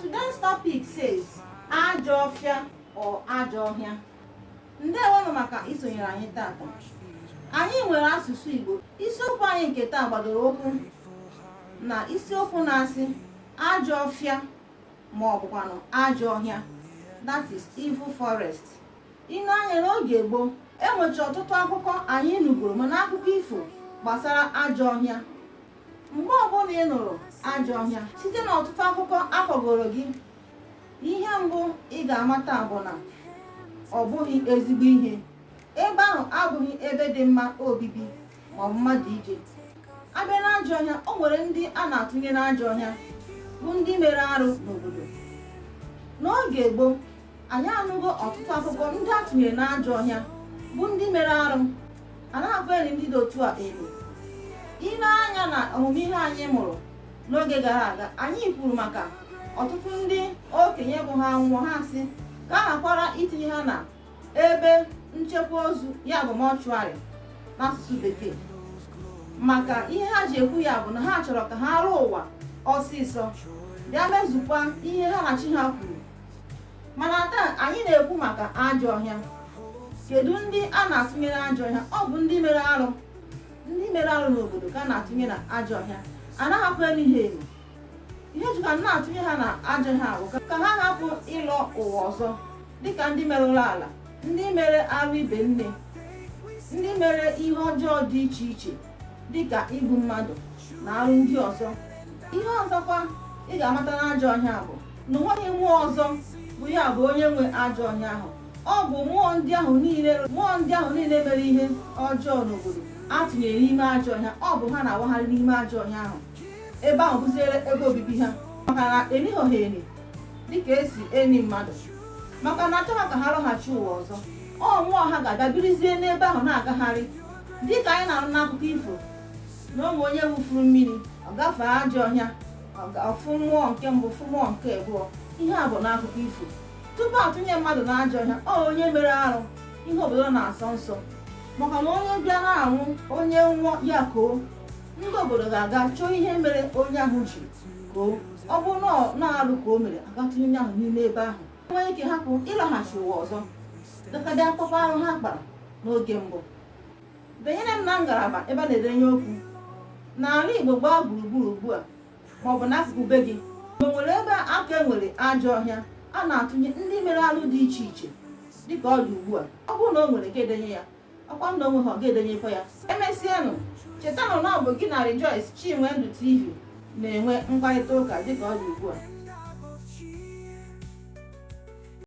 Today's topic says ajọ ọfịa or ajọ ọhịa. Ndewonụ maka isonyere anyị tata. Anyị nwere asụsụ Igbo. Isiokwu anyị nke taa gbadoro ụkwụ na isiokwu na-asị ajọ ọfịa ma ọ bụkwanụ ajọ ọhịa, that is evil forest. I nee anya n'oge gboo, enwecha ọtụtụ akụkọ anyị nugoro mana akụkọ ifo gbasara ajọ ọhịa. Mgbe ọbụla ị nụrụ ajọ ọhịa, site n'ọtụtụ akụkọ akọgoro gị, ihe mbụ ị ga-amata bụ na ọ bụghị ezigbo ihe. Ebe ahụ abụghị ebe dị mma obibi ma ọ bụ mmadụ ije. Abịa n'ajọ ọhịa, o nwere ndị a na-atụnye n'ajọ ọhịa bụ ndị mere arụ n'obodo. N'oge gboo, anyị anụgo ọtụtụ akụkọ ndị a tụnyere n'ajọ ọhịa bụ ndị mere arụ. A naghịkwa eni ndị dị otu a eni. I nee anya na ọmụmụ ihe anyị mụrụ n'oge gara aga, anyị kwuru maka ọtụtụ ndị okenye bụ ha nwụọ, ha sị ka a ghakwara itinye ha na ebe nchekwa ozu, ya bụ mortuary n'asụsụ Bekee. Maka ihe ha ji ekwu ya bụ na ha chọrọ ka ha lọọ ụwa ọsịsọ, bịa mezukwa ihe ha na chi ha kwuru. Mana taa anyị na-ekwu maka ajọ ọhịa. Kedu ndị a na-atụnyere ajọ ọhịa? Ọ bụ ndị mere arụ, ndị mere arụ n'obodo ka a na-atụnye na ajọ ọhịa. Anaghịkwa eni ha eni. Ihe ejikwa na-atụnye ha na ajọ ọhịa bụ ka ha hapụ ịlọ ụwa ọzọ, dịka ndị merụrụ ala, ndị mere arụ ibe nne, ndị mere ihe ọjọọ dị iche iche, dịka igbu mmadụ na arụ ndị ọzọ. Ihe ọzọkwa ị ga-amata n'ajọ ọhịa bụ na onweghị mmụọ ọzọ bụ ya bụ onye nwe ajọ ọhịa ahụ. Ọ bụ mmụọ ndị ahụ niile, mmụọ ndị ahụ niile mere ihe ọjọọ n'obodo a tụnyere n'ime ajọ ọhịa. Ọ bụ ha na-awagharị n'ime ajọ ọhịa ahụ. Ebe ahụ bụziere ebe obibi ha, maka na enighọ ha eni dịka esi eni mmadụ, maka na achọghị ka ha lọghachi ụwa ọzọ. Ọ mmụọ ha ga-abịa birizie n'ebe ahụ na-agagharị, dịka anyị na-anụ n'akụkọ ifo na ụmụ onye wụfuru mmiri, ọ gafee ajọ ọhịa, ọ fụ mmụọ nke mbụ, fụ mmụọ nke abụọ. Ihe a bụ n'akụkọ ifo. Tupu atụnye mmadụ n'ajọ ọhịa, ọ onye mere arụ, ihe obodo na-asọ nsọ, maka na onye bịa na-anwụ, onye nwụọ ya koo, ndị obodo ga-aga chọọ ihe mere onye ahụ ji koo. Ọ bụrụ na arụ ka o mere, aga tụnye onye ahụ n'ime ebe ahụ, nwee ike hapụ ịlọghachi ụwa ọzọ, gakadị akpọkwa arụ ha kpara n'oge mbụ. Denyere m na ngalaba ebe a na-edenye okwu n'ala Igbo gbaa gburugburu ugbu a, ma ọ bụ n'akụkụ be gị, ma o nwere ebe aka enwere ajọ ọhịa a na-atụnye ndị mere alụ dị iche iche dịka ọ dị ugbu a. Ọ bụrụ na o nwere, ga-edenye ya. Ọkwa na o nweghị, ọ ga-edenyekwa ya. Emesịanụ, chetanụ na ọ bụ gị na Rejoice Chinwendu TV na-enwe mkparịta ụka dịka ọ dị ugbu a.